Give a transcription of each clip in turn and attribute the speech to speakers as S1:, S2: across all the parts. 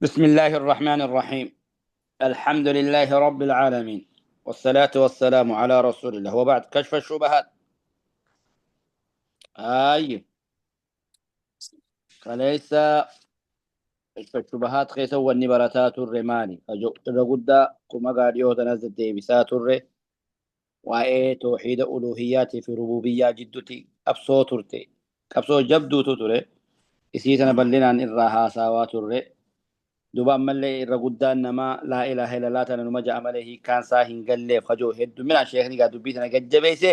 S1: بسم الله الرحمن الرحيم. الحمد لله رب العالمين، والصلاة والسلام على رسول الله، وبعد. كشف الشبهات. آي kaleessa كشف الشبهات keessa wanni barataa turre maali? Irra guddaa kuma gaadhiyoo tanas deddeebisaa turre waa'ee tooxiida uluuhiyyaatii fi rububiyyaa jidduutti qabsoo turte, qabsoo jabduutu ture. Isii tana bal'inaan irraa haasaawaa turre. Duba ammallee irra guddaan namaa laa ilaaha illallah tana numa ja'a malee hiikkaan isaa hin galleef kajoo hedduminaan sheekni gaa dubbii tana gajjabeesse,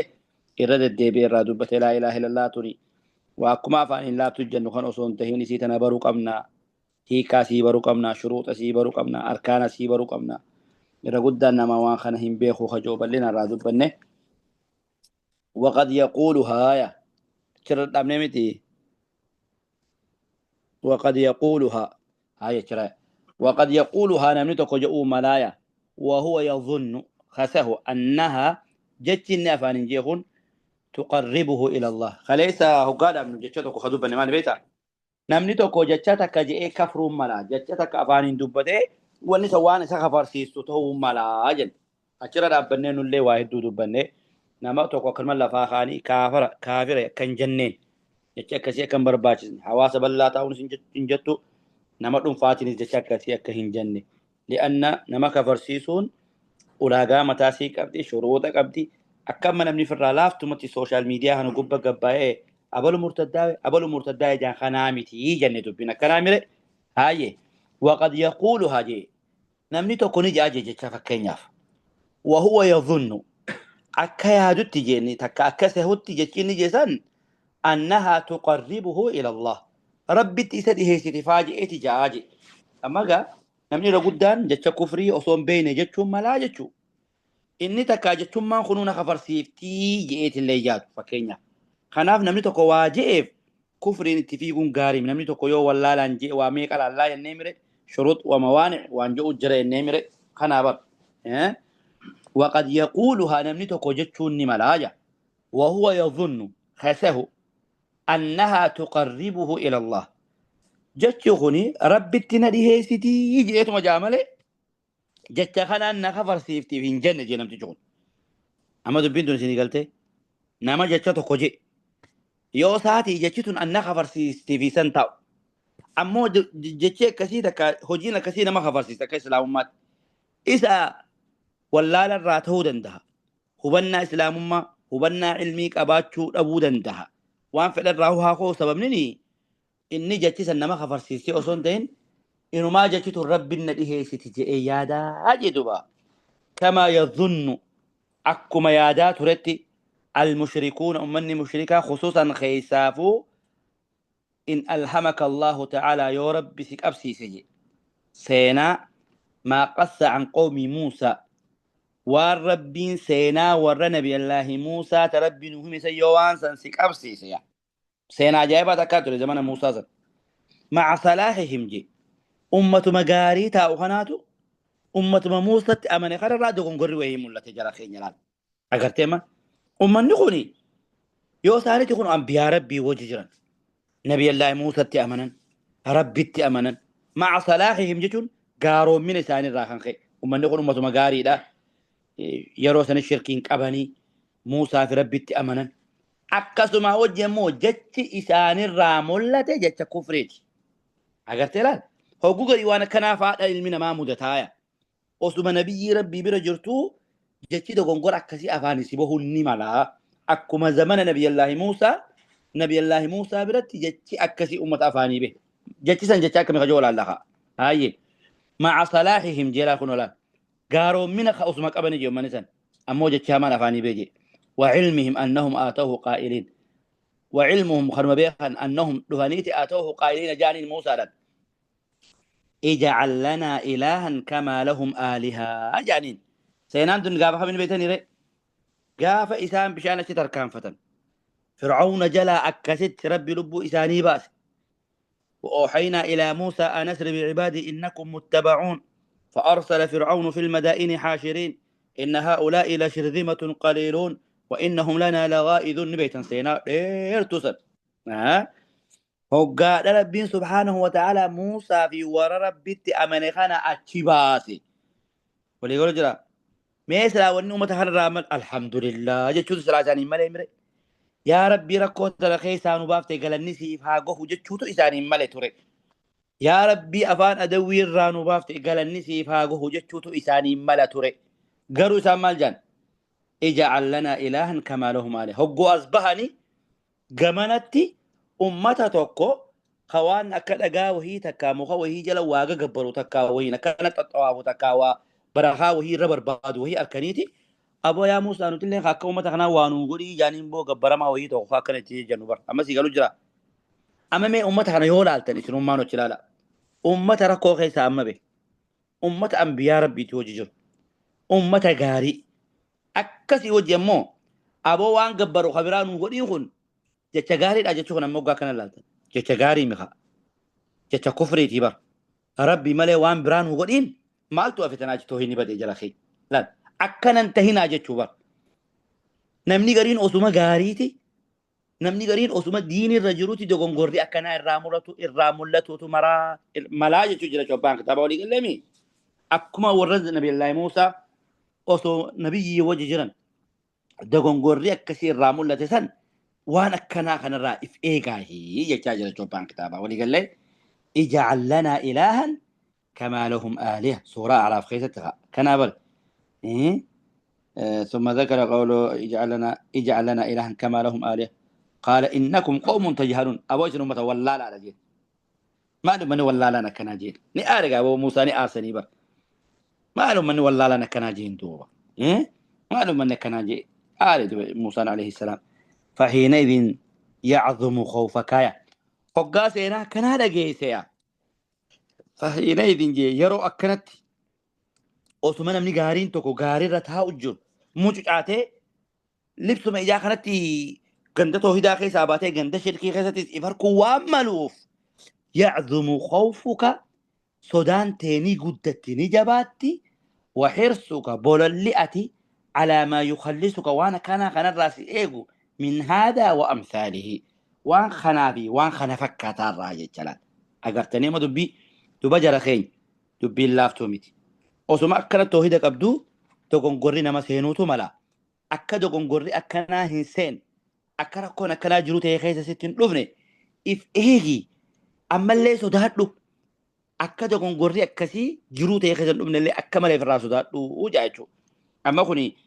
S1: irra deddeebi'ee irraa dubbate. Laa ilaaha illallah tuni waa akkuma afaan hin laaftu jennu kan osoo hin tahin, isii tana baruu qabna, hiikaa sii baruu qabna, shuruuxa sii baruu qabna, arkaana sii baruu qabna. Irra guddaan namaa waan kana hin beeku kajoo bal'inaan irraa dubbanne. Waqad yaquulu haaya achirra dhabne miti. Waqad yaquuluha haaya jira. Waqad yaquuluha, namni tokko je'uu malaaya. Wahuwa yadhunnu, kasahu, annaha, jechi inni afaan hin jeekun, tuqarribuhu ila Allah. Kaleessa hoggaa dhabnu jecha tokko ka dubbanne maali beektaa? Namni tokko jecha takka je'ee kafruun mala, jecha takka afaaniin dubbatee wanni isa waan isa kafarsiistu ta'uu malaa jenne. Achirra dhaabbannee nullee waa hedduu dubbanne. Nama tokko akkanuma lafaa kaanii kaafara kaafira akka hin jenneen, jecha akkasii akka hin barbaachisne, hawaasa bal'aa ta'uunis hin jettu, nama dhuunfaatiinis jecha akkasii akka hin jenne. Li'anna nama kafarsiisuun ulaagaa mataa sii qabdi, shuruuxa qabdi. Akka amma namni firraa laaftumatti social media kana gubba gabbaa'ee abalu murtaddaawe, abalu murtaddaawe jaan kanaa miti jenne. Dubbiin akkanaa mire. Haayye, waqad yaquuluhaa jee, namni tokko ni ja'a jecha fakkeenyaaf. Wahuwa yadhunnu, akka yaadutti jeenni takka akka sehutti jechi inni jeesan, annahaa tuqarribuhu ila Allah, rabbitti isa dhiheessiti faa je'eeti ja'aa je. Amma gaa namni irra guddaan jecha kufrii osoo hin beekne jechuun malaa jechuu. Inni takkaa jechummaan kunuu na kafarsiiftii je'eetillee yaadu fakkeenyaaf. Kanaaf namni tokko waa je'eef kufriin itti fiiguun gaarii. Namni tokko yoo wallaalaan je'e waa meeqa laallaa jennee mire, shurux wa mawaani waan je'u jira jennee mire kanaa bar. Waqad yaquuluhaa, namni tokko jechuun ni malaa ja. Wahuwa yadhunnu, kasahu, annahaa tuqarribuhu ila Allah. Jechi kuni rabbitti na dhiheessitii je'eetuma jaa malee jecha kanaan na kafarsiiftiif hin jenne jee namtichi kun. Amma dubbiin tun isinii galtee? Nama jecha tokko je yoo saatii jechi tun an na kafarsiistiif isan ta'u. Ammoo jechi akkasii takka hojiin akkasii nama kafarsiisa akka islaamummaatti. Isa wallaala irraa ta'uu danda'a. Hubannaa islaamummaa, hubannaa ilmii qabaachuu dhabuu danda'a. Waan fedhan irraa haa ka'u, sababni inni jechi san nama kafarsiistee osoo hin ta'in inumaa jechi tun rabbin na dhiheessiti jedhee yaadaa jedhuba. Kamaa yadhunnu, akkuma yaadaa turetti, almushrikuuna, ummanni mushrikaa, khusuusan keessaafuu, in alhamaka Allahu ta'ala, yoo rabbi si qabsiise je seenaa, maa qassa an qawmi Muusaa, waan rabbiin seenaa warra nabiyallaahi Muusaa ta rabbi nu hime san yoo waan san si qabsiise yaa seenaa ajaa'ibaa takkaa ture zamana Muusaa san, maca salaahihim je, ummatuma gaarii taa'u kanaatu ummatuma Muusatti amane kanarraa dogongorri wayii mul'ate. Jara keenya laal agartee ma ummanni kuni yoo isaanitti kun ambiyaa rabbii wajji jiran, nabiyallaahi Muusatti amanan, rabbitti amanan, maca salaahihim jechuun gaaroommina isaaniirraa kan ka'e ummanni kun ummatuma gaariidha. Yeroo sana shirkiin qabanii Muusaa fi rabbitti amanan. Akkasuma wajji immoo jechi isaanirraa mul'ate jecha kufriiti. Agartee laal, hogguu garii waan akkanaa faadha ilmi namaa mudataaya. Osuma nabiyyii rabbii bira jirtuu jechi dogongora akkasii afaan si bahuun ni mala. Akkuma zamana nabiyallaahi Muusaa, nabiyallaahi Muusaa biratti jechi akkasii ummata afaanii bahe. Jechi san jecha akkamii kajoo laallaka. Haayye, maca salaahihim jeelaa kun olaal gaaroommina ka osuma qabani jee ummanni san ammoo jechi hamaan afaanii bahe jee. Wa cilmihim annahum aatawhu qaa'iliin, wa cilmuhum, kanuma beekan, annahum, dhufaniiti, aatawhu qaa'iliina, jaaniin Muusaadhaan, ij'al lanaa ilaahan kamaa lahum aalihaa jaaniin. Seenaan tun gaafa kamin beektanii ree? Gaafa isaan bishaan achi tarkaanfatan, Fir'aawna jalaa akkasitti rabbi lubbuu isaanii baase. وأوحينا إلى موسى أن أسر بعبادي إنكم متبعون فأرسل فرعون في المدائن حاشرين إن هؤلاء لشرذمة قليلون وإنهم لنا لغائظون. بيتا سينا ديرتو سن. Hoggaadha Rabbiin subhaanahu wa ta'aalaa Muusaa fi warra Rabbitti amane kana achi baase. Walii galu jira. Mee silaa wanni uummata kanarraa mal alhamdulillah jechuutu silaa isaaniin malee mire. Yaa Rabbii rakkoo tana keessaa nu baafte galanni siif haa gahu jechuutu isaaniin male ture. Yaa Rabbii afaan adawwii irraa nu baafte galanni siif haa gahu jechuutu isaaniin mala ture. Garuu isaan maal jedhan? Ija'al lanaa ilaahan kamaa lahum aaliha. Hogguu as bahani gamanatti ummata tokko ka waan akka dhagaa wahii takkaa muka wahii jala waa gagabbaru takkaa wahiin akkana xaxxawaafu takkaa waa barakaa wahii irra barbaadu wahii arkaniiti aboo yaa Muusaa nutillee ka akka ummata kanaa waa nuu godhii jaaniin boo gabbaramaa wahii tokko ka akkana itti jennu bar amma sii galu jira. Amma mee ummata kana yoo laaltan isinummaan hojii ilaala. Ummata rakkoo keessaa amma be. Ummata anbiyaa rabbiiti hojii jiru. Ummata gaarii. Akkasii hojii ammoo aboo waan gabbaru ka biraa nuu godhiin kun jecha gaariidha jechuu kana moggaa kana laaltan. Jecha gaarii mika. Jecha kufriitii bar. Rabbi malee waan biraa nuu godhiin maaltu hafe tanaa jettoo hin badee jala kee. Laal akkanan tahinaa jechuu bar. Namni gariin osuma gaariiti namni gariin osuma diinirra jiruti dogongorri akkanaa irraa mul'atu irraa mul'atutu maraa malaa jechuu jira chobbaan kitaaba walii galleemi. Akkuma warra Nabiyallaahi Muusaa osoo nabiyyii wajji jiran dogongorri akkasii irraa mul'ate san waan akkanaa kanarraa if eegaahi jechaa jira chobbaan kitaabaa walii gallee. Ija'al lanaa ilaahan kamaa lahum aaliha suuraa Acraaf keessatti kanaa bar. ثم ذكر قوله اجعل لنا إلها كما لهم آلهة قال إنكم قوم تجهلون. أبو إسن أمة ولا لا جيل ما لهم من ولا لنا كناجين ني أرجع أبو موسى ني آسني بر ما لهم من ولا لنا كناجين دوبا ما لهم من كناجين آل موسى عليه السلام. فحينئذ يعظم خوفك يا حقا كنا جيسيا. فحينئذ يرو أكنت osuma namni gaariin tokko gaariirra taa'u jiru mucucaatee libsuma ijaa kanatti ganda toohidaa keessaa baatee ganda shirkii keessattis if harkuu waan maluuf yaczumu khawfuka sodaan teenii guddatti ni jabaatti waxirsuka bololli ati calaa maa yukhallisuka waan akkanaa kanarraa si eegu min haadaa wa amsaalihi waan kanaa fi waan kana fakkaataarraa jecha laal agartanii amma dubbii duba jara keenya dubbiin laaftuu miti. Osuma akkana toohida qabdu dogongorri nama seenuutu mala. Akka dogongorri akkanaa hin seen akka rakkoon akkanaa jiru ta'e keessa sitti hin dhufne if eegi ammallee sodaadhu akka dogongorri akkasii jiruu ta'e keessa hin dhufne illee akka malee ofirraa sodaadhu jaa jechuudha. Amma kuni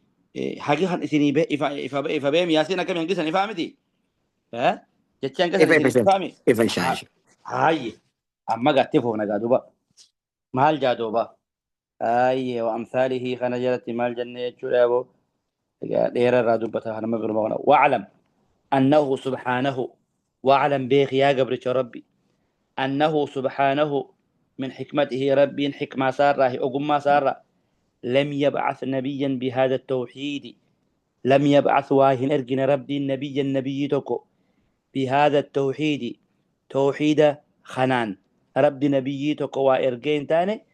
S1: hagi kan isinii ifa beemi yaasiin akkamii hangisan ifaa miti? Jecha hangisan isinii ifaa miti?
S2: Ifa inshaa.
S1: Haayye amma gaattee foofna gaa duuba maal jaa duuba? آي وأمثاله خنجرت مال جنة يا دير الرادوبة أنا ما واعلم أنه سبحانه واعلم بيخ يا قبر ربي أنه سبحانه من حكمته ربي حكمة سارة أقوم ما سارة لم يبعث نبيا بهذا التوحيد لم يبعث واهن أرجن ربي النبي النبي تكو بهذا التوحيد توحيد خنان ربي نبي تكو وإرجين تاني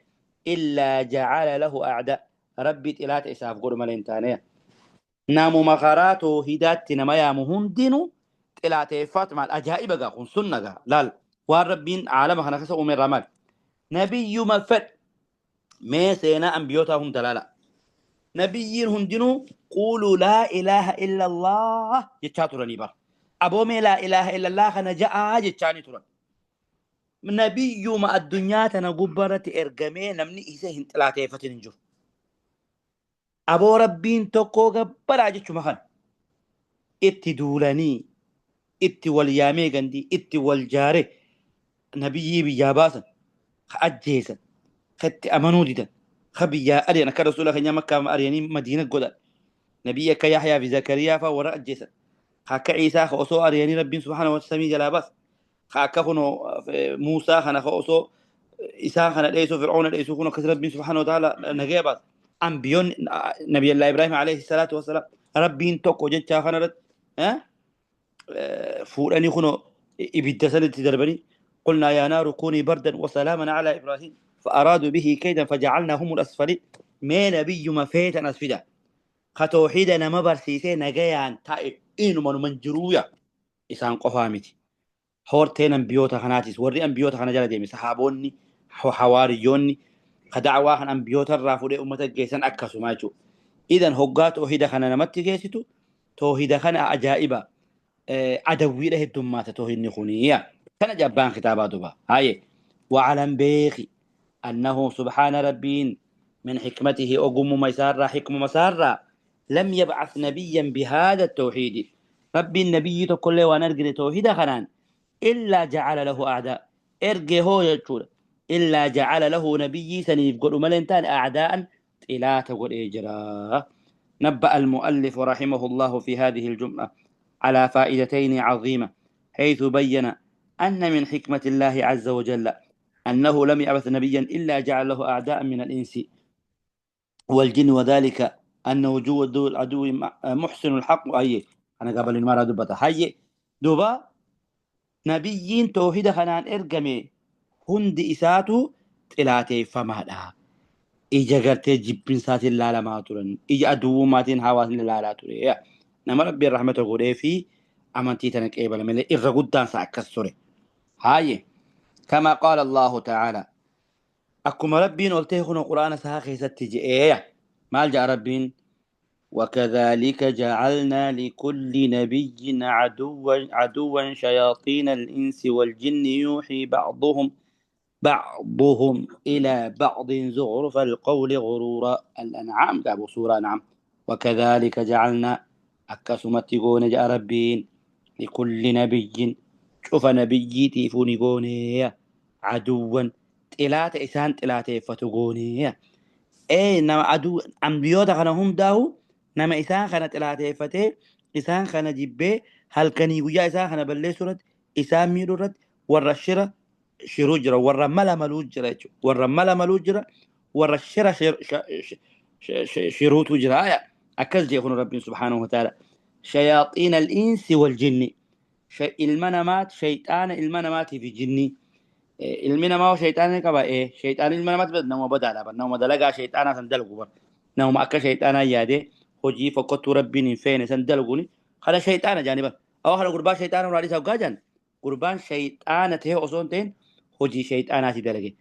S1: إلا جعل له أعداء ربي تلات إساف قول ملين تانية نامو مخاراتو هدات نما يا مهندنو تلات فاطمة الأجائب قا سنة قا لال والربين عالم خنا خسأ من رمال نبي مفت ما سينا أنبيوتهم دلالة نبيين هندنو قولوا لا إله إلا الله يتشاترني بر أبو مي لا إله إلا الله خنا جاء يتشاني ترى نبي ما الدنيا تنقبرت إرجمي نمني إذا هنت لا تيفتن نجر أبو ربين تقو قبر عجتش مخن اتدولني ات واليامي قندي ات والجاري نبيي بياباسا أجيسا خدت أمنو ديدا خبيا أرينا كرسول خنيا مكة أرياني مدينة قدر نبيك يحيى في زكريا فوراء أجيسا خاك عيسى خأسو أرياني ربين سبحانه وتسمي جلابس خاك خنو موسى خنا خأسو إسحاق خنا ليسو فرعون ليسو خنو كسر ربين سبحانه وتعالى نجيبات أنبيون نبي الله إبراهيم عليه الصلاة والسلام ربين توكو جتشا خنا ها فوراني خنو إبدا سنة تدربني قلنا يا نار كوني بردا وسلاما على إبراهيم فأرادوا به كيدا فجعلناهم الأسفلين. ما نبي ما فيت أسفدا خطوحيدنا ما برسيسي نجيان تائب إنو من منجرويا إسان قفامتي Horteen ambiyoota kanaatis warri ambiyoota kana jala deeme sahaabonni, hawaariyyoonni ka da'waa kan ambiyoota irraa fuudhee ummata geessan akkasuma jechuudha. Idan hoggaa toohida kana namatti geessitu toohida kana ajaa'iba adawwiidha heddummaata toohidni kuni. Kana jabbaan kitaabaa duba. Haye وعلم بيخي أنه سبحان ربين من حكمته أقوم مسارة حكم مسارة لم يبعث نبيا بهذا التوحيد. ربي النبي تقول وانا ارجع توحيد خنان إلا جعل له أعداء ارجع هو يجول إلا جعل له نبي سنيف قل ملنتان أعداء إلى تقول إجرا. نبأ المؤلف رحمه الله في هذه الجملة على فائدتين عظيمة، حيث بين أن من حكمة الله عز وجل أنه لم يبعث نبيا إلا جعل له أعداء من الإنس والجن، وذلك أن وجود العدو محسن الحق. أي أنا قبل المرة دبتا هاي دبا نبيين توحيد خنان إرقمي هند إساتو تلاتي فما إجا قرتي جبين ساتي لا لا ما ترن إجا أدو ماتين حواسين لا لا تري نما ربي الرحمة قولي في أمانتي تنك إيبالا ملي إرى قدان ساكسوري. هاي كما قال الله تعالى أكما ربين قلته خنو قرآن ساخي ستجي إيه ما جاء ربين وكذلك جعلنا لكل نبي عدوا شياطين الإنس والجن يوحي بعضهم إلى بعض زخرف القول غرورا. الأنعام جابوا سورة نعم. وكذلك جعلنا أكسمت جاء ربين لكل نبي شوف نبي تيفوني قوني عدوا تلات إسان تلات فتقوني إيه نما عدو أنبياء خنا هم داو نما إسان خنا تلات فتة إسان خنا جيبه هل كان يوجا إسان خنا بلي سورة إسان ميرورت ورشرة شروجرة ورملا ملوجرة ورملا ملوجرة ورشرة شروط جرايا أكل جيخون ربي سبحانه وتعالى شياطين الإنس والجن المنامات شيطان المنامات في جني المنامات شيطان كبا إيه شيطان المنامات بدنا ما بدأ لا نوم دلقا شيطان سندلقوا نوم أكل شيطان ياده هجي فقط ربي فين سندلقوني خلا شيطان جانبا أو خلا قربان شيطان ورالي سوقا جان قربان شيطان ته أصون هجي شيطان تدلقي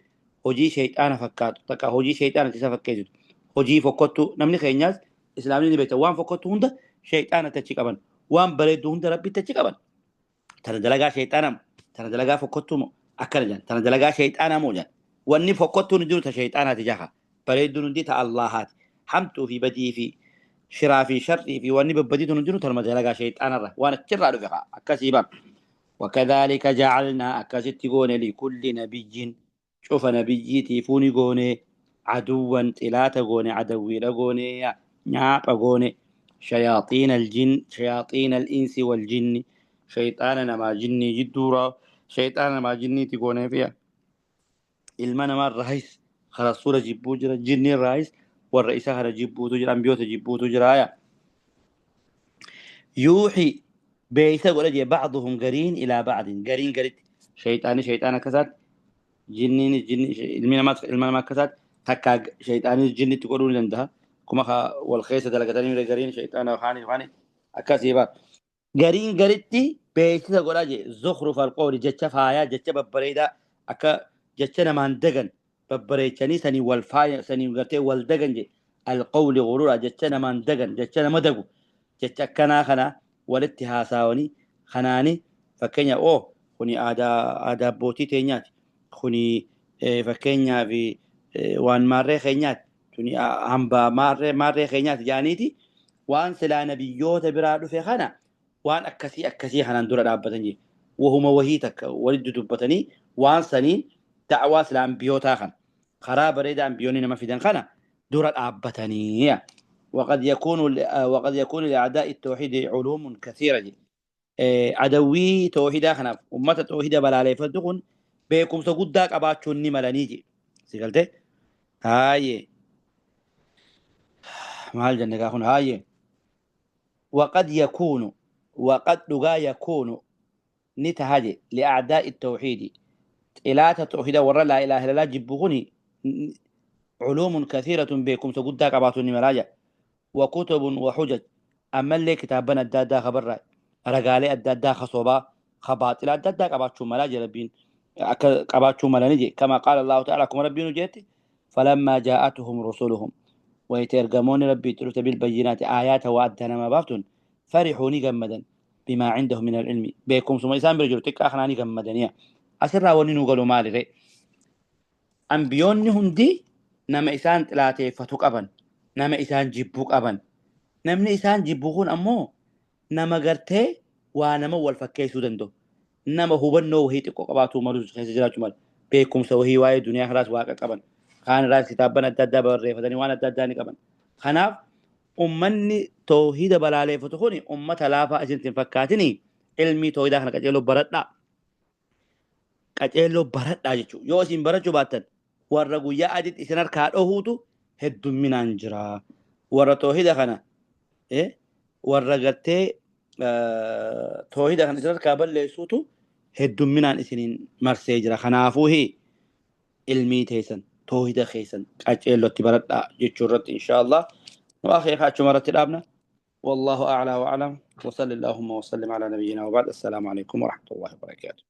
S1: هجي شيطان فكات تكا هجي شيطان تسفكيزت هجي فقط نمني خينياز إسلامي نبيته وان فقط هند شيطان تشيكابن وان بريد هند ربي تشيكابن ترى دلقا شيطانم ترى دلقا فقطو أكل جان ترى دلقا شيطانا موجان واني فقطو نديرو تشيطانا تجاها بريد ندي تا اللهات حمتو في بدي في شرا في شري في واني ببدي نديرو ترى دلقا شيطانا ره وانا تشرا رفقا أكسيبا. وكذلك جعلنا أكستيغون لكل نبي شوف نبي تيفوني غوني عدوا تلاتة غوني عدوي لغوني نعاب غوني شياطين الجن شياطين الإنس والجن شيطان ما جني جدورا شيطان ما جني تكون فيها المنا ما الرئيس خلاص صورة جيبو جرا جني الرئيس والرئيس خلاص جيبو تجرا أنبيوت جيبو تجرا يوحي بيسا ولا بعضهم قرين إلى بعض قرين قريت شيطان شيطان كسات جنين جن المنا ما كسات تكا شيطان الجن تقولون لندها كما خا والخيسة دلقتني قرين شيطان وخاني وخاني أكاسيبا قرين قريتي بيسا قراجي زخرف القول جتش فايا جتش ببريدا أكا جتشنا ما اندقن ببريتني سني والفايا سني قرتي والدقن جي القول غرورا جتشنا ما اندقن جتشنا مدقو جتش كنا خنا ولتها ساوني خناني فكنيا أوه خني آدا بوتي تينيات خني فكنيا في وان ماري خنيات توني همبا ماري خنيات جانيتي وان سلا نبيوت برادو في خنا وان أكسي خنان دور رابطني وهما وهيتك ولد دبتني وان سنين دعوة سلام بيوتا خن خراب ريد أن بيوني ما في دن خنا دور رابطني. وقد يكون لأعداء التوحيد علوم كثيرة جي. عدوي توحيد خنا أمة التوحيد بلا عليه فدقون بيكم سجودك أباتشوني ملانيجي سيقلته هاي ما الجنة كون هاي وقد يكون وقد لغا يكون نتهاجي لأعداء التوحيد إلا التوحيد ورا لا إله إلا الله جبغني علوم كثيرة بكم تقول قباتوني مراجع وكتب وحجج أما اللي كتابنا الدادا خبر رجالي الدادا خصوبا Ka baaxila adda addaa qabaachuu malaa jee Rabbiin akka qabaachuu malani jee. Kama qaala Allahu ta'ala, akkuma Rabbiin nu jeetti, falammaa jaa'atuhum rusuluhum, wayita ergamoonni Rabbii itti dhufte, bilbayyinaati, aayaata waa adda namaa baaftuun, farihuu, ni gammadan, bimaa cindahum min alilmi, beekumsuma isaan bira jiru xiqqaa kanaa ni gammadaniya. Asirraa wanni nu galu maali ree? Ambiyoonni hundi nama isaan xilaateeffatu qaban, nama isaan jibbu qaban. Namni isaan jibbu kun ammoo nama gartee waa nama wal fakkeessuu danda'u, nama hubannoo wahii xiqqoo qabaatuu malu keessa jiraachuu mala, beekumsa wahii waa'ee duniyaa kanaas waaqa qaban, kaan irraas kitaabban adda addaa barreeffatanii waan adda addaa ni qaban. Kanaaf ummanni toohida balaaleeffatu kun ummata laafaa isinitti hin fakkaatinii. Ilmii toohidaa kana qaceeloo baradhaa, qaceelloo baradhaa jechuudha. Yoo isin barachuu baattan warra guyyaa adiitti isin harkaa dhohuutu heddumminaan jira. Warra toohida kana warra gartee toohida kana isin harkaa balleessuutu heddumminaan isiniin marsee jira. Kanaafuu ilmii teessan, toohida keessan qaceellotti baradhaa jechuu irratti inshaallah nu akeeka achuma irratti dhaabna. والله أعلى وأعلم، وصل اللهم وسلم على نبينا وبعد. السلام عليكم ورحمة الله وبركاته.